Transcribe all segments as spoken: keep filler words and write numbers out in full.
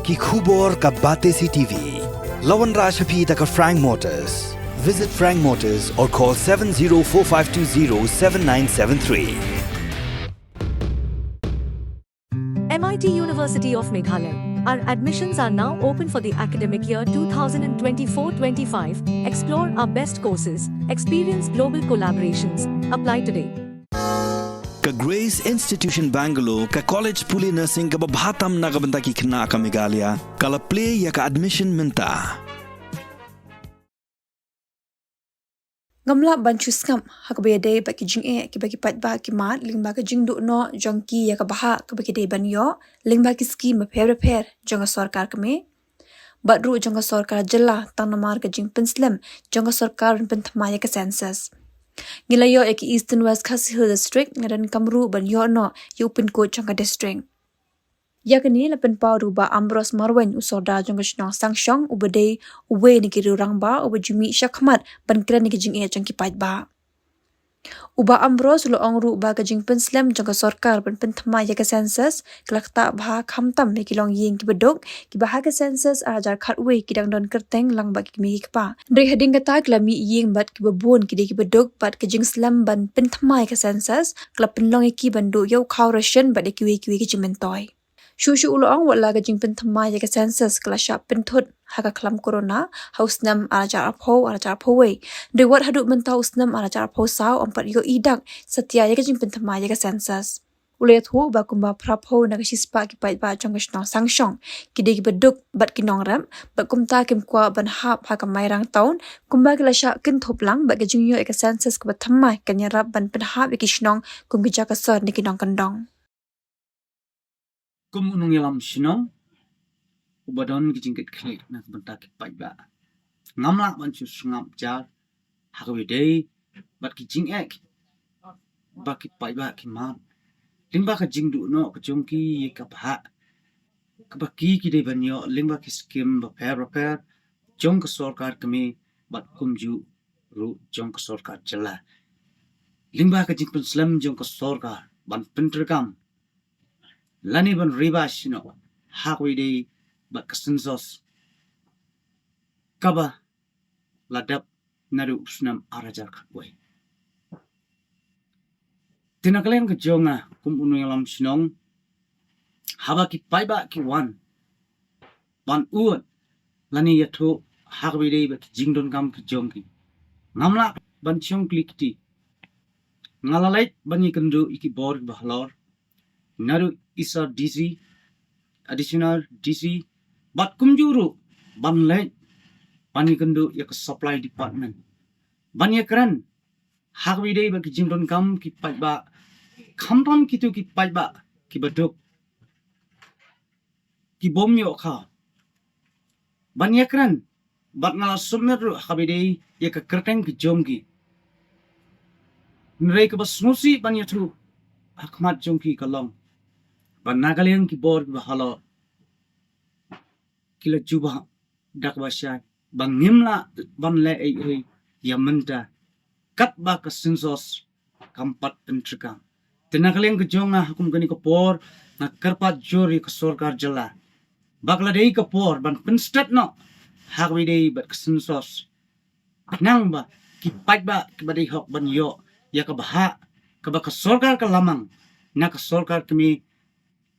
Ki khubor ka Batesi T V. La wanrah sha phi da ka Frank Motors. Visit Frank Motors or call seven zero four five two zero seven nine seven three. M I T University of Meghalaya. Our admissions are now open for the academic year two thousand twenty-four twenty-five. Explore our best courses, experience global collaborations. Apply today. Ka Grace Institution Bangalore, ka college pule nursing kaba bha tam na ka bynta ki khynnah ka Meghalaya, ka la plie ïa ka admission mynta. Ngam lah ban shu sngap ha kaba ïadei bad ki jingeh kiba ki paidbah ki mad lyngba ka jingduh noh jong ki ïa ka bhah kaba ki dei ban ïoh lyngba ki skim bapher bapher jong ka sorkar kmie bad ruh jong ka sorkar jylla, tang namar ka jingpynslem jong ka sorkar ban pynthymmai ïa ka census. Ngi la ïoh ïa ki Eastern West Khasi Hills District, nga donkam ruh ban ïoh noh ïa u pinkod jong ka district. Ïa kane la pynpaw da u Bah Ambrose Marwein, u sordar jong ka shnong Sangshong, uba dei uwei na ki riew rangbah uba ju mih shakhmat ban kren ïa ki jingeh jong ki paidbah. U Bah Ambrose u la ong ruh ba ka jingpynslem jong ka sorkar ban pynthymmai ïa ka census ka la ktah bha, khamtam ïa ki longïing kiba duk kiba ha ka census ar hajar khatwei ki dang don kyrteng lang bad ki kmie ki kpa. Hynrei hadien kata ki la mih ïing bad kiba bun ki dei kiba duk, bad ka jingslem ban pynthymmai ka census ka la pynlong ïa ki ban duh ïa u khaw ration bad ïa kiwei kiwei ki jingmyntoi. Shuh shuh u la ong, wat la ka jingpynthymmai ïa ka census ka la shah pynthut ha ka khlam corona ha u snem ar hajar arphew, ar hajar arphew wei. Hynrei wat haduh mynta u snem ar hajar arphew saw ym pat ïohi dak satia ïa ka jingpynthymmai ïa ka census. U la ïathuh ba kumba phraphew na ka shispah ki paidbah jong ka shnong Sangshong ki dei kiba duk bad ki nongrep, bad kumta kim kwah ban hap ha ka Mairang Town, kumba ki la shah kynthup lang, bad ka jingïoh ïa ka census kaba thymmai kan ïarap ban pynhap ïa ki shnong kum ki jaka sor ne ki nongkyndong. Kum u nongïalam shnong uba don ki jingkitkhlieh na ka bynta ki paidbah, ngam lah ban shu sngap jar ha kaba ïadei bad ki jingeh ba ki paidbah ki mad lyngba ka jingduh noh ka jong ki ïa ka bhah kaba ki ki dei ban ïoh lyngba ki skim bapher bapher jong ka sorkar kmie bad kumjuh ruh jong ka sorkar jylla. Lyngba ka jingpynslem jong ka sorkar ban pyntreikam lane ban ri ba shano ha kaba ïadei bad ka census kaba la dep naduh u snem ar hajar khatwei. Te na ka liang ka jong nga kum u nongïalam shnong, haba ki paidbah ki wan ban ud lane ïathuh ha kaba ïadei bad ki jingdonkam ki jong ki, ngam lah ban shong kli kti. Nga la leit ban ïakynduh ïa ki bor kiba halor, naduh i Sir D C, Additional D C, bad kumjuh ruh ban leit ban ïakynduh ïa ka Supply Department ban ïakren ha kaba ïadei bad ki jingdonkam ki paidbah, khamtam kito ki paidbah kiba duk, ki bym ïoh khaw, ban ïakren bad nga la submit ruh ha kaba ïadei ïa ka kyrteng ki jong ki. Hynrei kaba sngewsih ban ïathuh ha khmat jong ki ka long ba na ka liang ki bor kiba halor ki la jubab da kaba shai ba ngim lah ban leh ei ei ïa mynta katba ka census kam pat pyntreikam. Te na ka liang ka jong nga ha kum kane ka por nga kyrpad jur ïa ka sorkar jylla ba ka la dei ka por ban pynstet noh ha kaba ïadei bad ka census, khnang ba ki paidbah kiba dei hok ban ïoh ïa ka bhah kaba ka sorkar ka lamang na ka sorkar kmie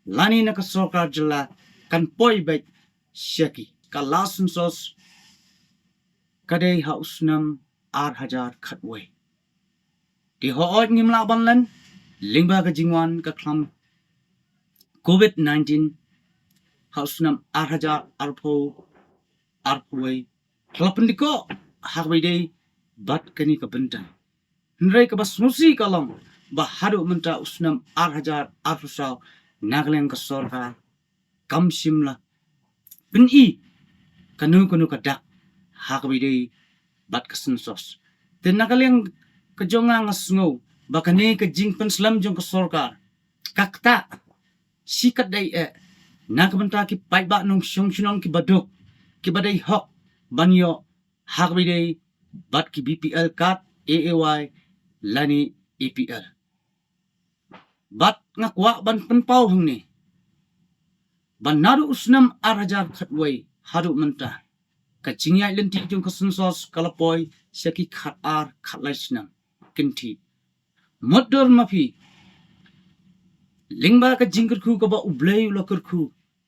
lane na ka sorkar jylla kan poi beit sha ki. Ka last census ka dei ha u snem ar hajar khatwei. Te hooid ngim lah ban len lyngba ka jingwan ka khlam covid nineteen ha u snem ar hajar arphew, arphew wei, ka la pyndikoh ha kaba ïadei bad kane ka bynta. Hynrei kaba sngewsih ka long ba haduh mynta u snem ar hajar arphew saw na ka liang ka sorkar kam shym la pyni kano kano ka dak ha kaba ïadei bad ka census. Te na ka liang ka jong nga nga sngew ba kane ka jingpynslem jong ka sorkar ka ktah shi katdei eh na ka bynta ki paidbah nongshong shnong kiba duk kiba dei hok ban ïoh ha kaba ïadei bad ki B P L card, A A Y lane A P L. Bad nga kwah ban pynpaw hangne Ba naduh u snem ar hajar khatwei haduh mynta, ka jingïaid lynti jong ka census ka la poi sha ki khat ar khat lai snem. Kynthih, mutdur ma phi, lyngba ka jingkyrkhu kaba U Blei u la kyrkhu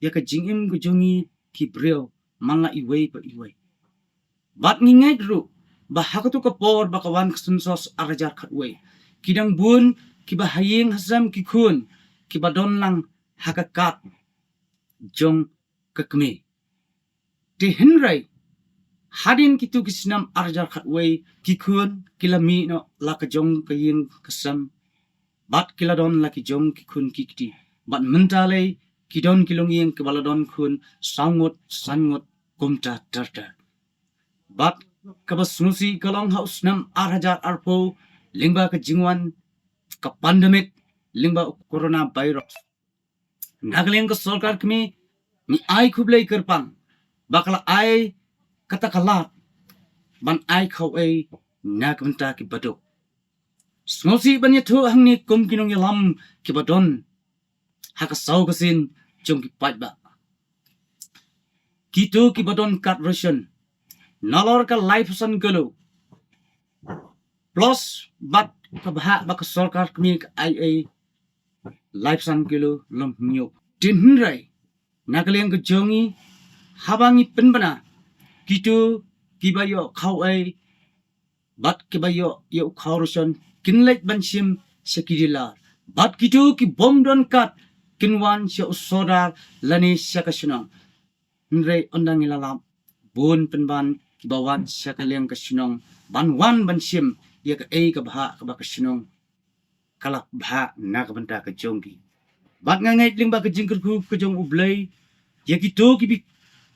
ïa ka jingim ka jong ngi ki briew man la iwei pa iwei. Bad ngi ngeit ruh ba ha katu ka por ba ka wan ka census ar hajar khatwei, ki dang bun kiba ha ïing ha sem ki khun kiba don lang ha ka kad jong ka kmie. Te hynrei hadien kitu ki snem ar hajar khatwei, ki khun ki la mih noh la ka jong ka ïing ka sem, bad ki la don la ki jong ki khun ki kti. Bad mynta lei ki don ki longïing kiba la don khun saw ngut, san ngut, kumta ter ter. Bad kaba sngewsih ka long ha u snem ar hajar arphew, lyngba ka jingwan ka pandemic lyngba u coronavirus, na ka liang ka sorkar kmie ngi ai khublei kyrpang ba ka la ai kata ka lad ban ai khawei na ka bynta ki baduk. Sngewsih ban ïathuh hangne kum ki nongïalam kiba don ha ka saw ka sien jong ki paidbah, kito kiba don kad ration nalor ka laiphew san kilo, plus bad ka bhah ba ka sorkar kmie ka ai ei laiphew san kilo lymhynñiuh. Te hynrei na ka liang ka jong ngi, haba ngi pynbna, kito kiba ïoh khawei bad kiba ïoh ïa u khaw ration kin leit ban shim sha ki dealer, bad kito ki bym don kad kin wan sha u sordar lane sha ka shnong. Hynrei ynda ngi la lap, bun pynban kiba wan sha ka liang ka shnong ban wan ban shim ïa kaei ka bhah kaba ka shnong ka la bhah na ka bynta ka jong ki. Bad nga ngeit lyngba ka jingkyrkhu ka jong U Blei, ïa kito ki bi-,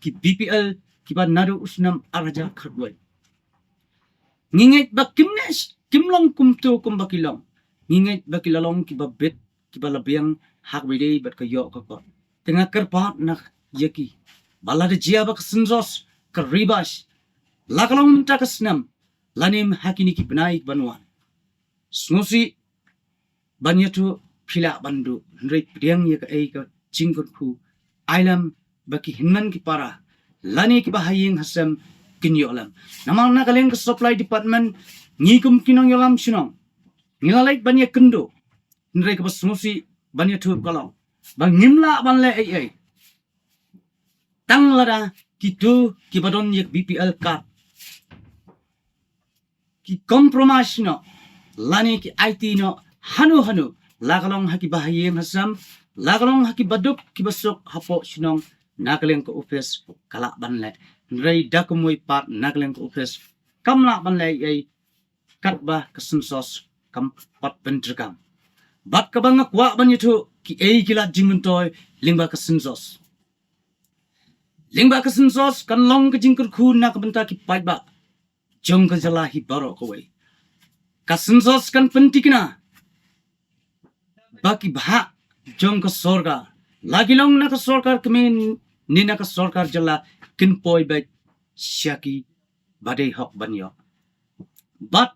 ki B P L kiba naduh u snem ar hajar khatwei, ngi ngeit ba kim ne, kim long kumto kumba ki long. Ngi ngeit ba ki la long kiba bit, kiba la biang ha kaba ïadei bad ka ïoh ka kot. Te nga kyrpad na ïa ki ba lada jia ba ka census ka revised, la ka long mynta ka snem lane ha kine ki bnai ban wan, sngewsih ban ïathuh, phi lah ban duh, hynrei pdiang ïa kaei ka jingkyrkhu, ai lem ba ki hynmen ki para lane kiba ha ïing ha sem kin ïoh lem. Namar na ka liang ka supply department, ngi kum ki nongïalam shnong ngi la leit ban ïakynduh, hynrei kaba sngewsih ban ïathuh ka long ba ngim lah ban leh ei ei tang lada kito kiba don ïa ka B P L card ki compromise noh lane ki aiti noh hano hano, la ka long ha kiba ha ïing ha sem, la ka long ha ki baduk kiba suk hapoh shnong, na ka liang ka office ka lah ban leh. Hynrei da kumwei pat na ka liang ka office kam lah ban leh ei ei katba ka census kam pat pyntreikam. Bad kaba nga kwah ban ïathuh, kiei ki lad jingmyntoi lyngba ka census. Lyngba ka census kan long ka jingkyrkhu na ka bynta ki paidbah jong ka jylla hi baroh kawei. Ka census kan pynthikna ba ki bhah jong ka sorkar, la ki long na ka sorkar kmie ne na ka sorkar jylla, kin poi beit sha kiba dei hok ban ïoh. Bad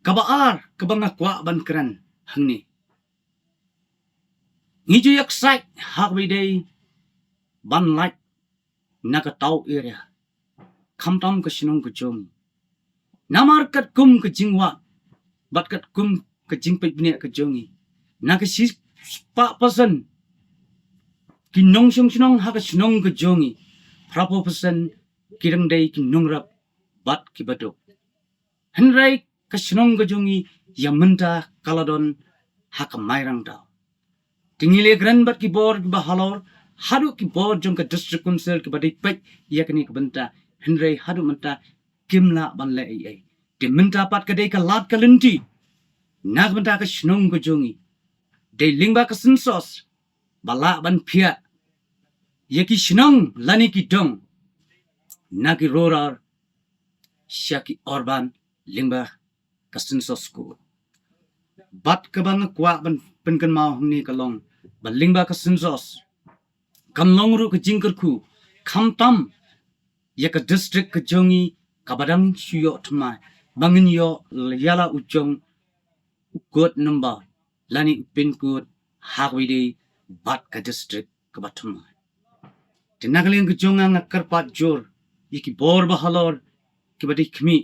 kaba ar kaba nga kwah ban kren hangne, ngi ju ïaksaid ha kaba ïadei ban lait na ka town area, khamtam ka shnong ka jong ngi. Namar katkum ka jingwad bad katkum ka jingpeit bniah ka jong ngi, na ka shispah percent ki nongshong shnong ha ka shnong ka jong ngi, phraphew percent ki dang dei ki nongrep bad ki baduk. Hynrei ka shnong ka jong ngi ïa mynta ka la don ha ka mairang daw. Te ngi la kren bad ki bor kiba halor, haduh ki bor jong ka District Council kiba dei peit ïa kane ka bynta, hynrei haduh mynta kim lah ban leh ei ei. Te mynta pat ka dei ka lad ka lynti na ka bynta ka shnong ka jong ngi, dei lyngba ka census ba lah ban phiah ïa ki shnong lane ki dong na ki rural sha ki urban lyngba ka census code. Bad kaba nga kwah ban pynkynmaw hangne ka long ba lyngba ka census kan long ruh ka jingkyrkhu khamtam ïa ka district ka jong ngi kaba dang shu ïoh thymmai, ba ngin ïoh ïa la u jong u code number lane u pin code ha kaba ïadei bad ka district kaba thymmai. Te na ka liang ka jong nga nga kyrpad jur ïa ki bor ba halor kiba dei khmih,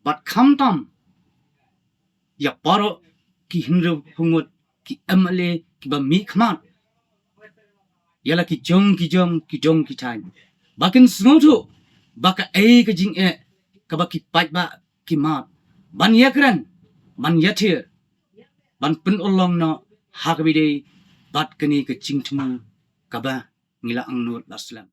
bad khamtam ïa baroh ki hynriew phew ngut ki M L A kiba mih khmat ïa la ki jong ki jong ki dong ki thaiñ, ba kin sngewthuh ba kaei ka jingeh kaba ki paidbah ki mad ban ïakren, ban ïathir, ban pynurlong noh ha kaba ïadei bad kane ka jingthmu kaba ngi la angnud la slem.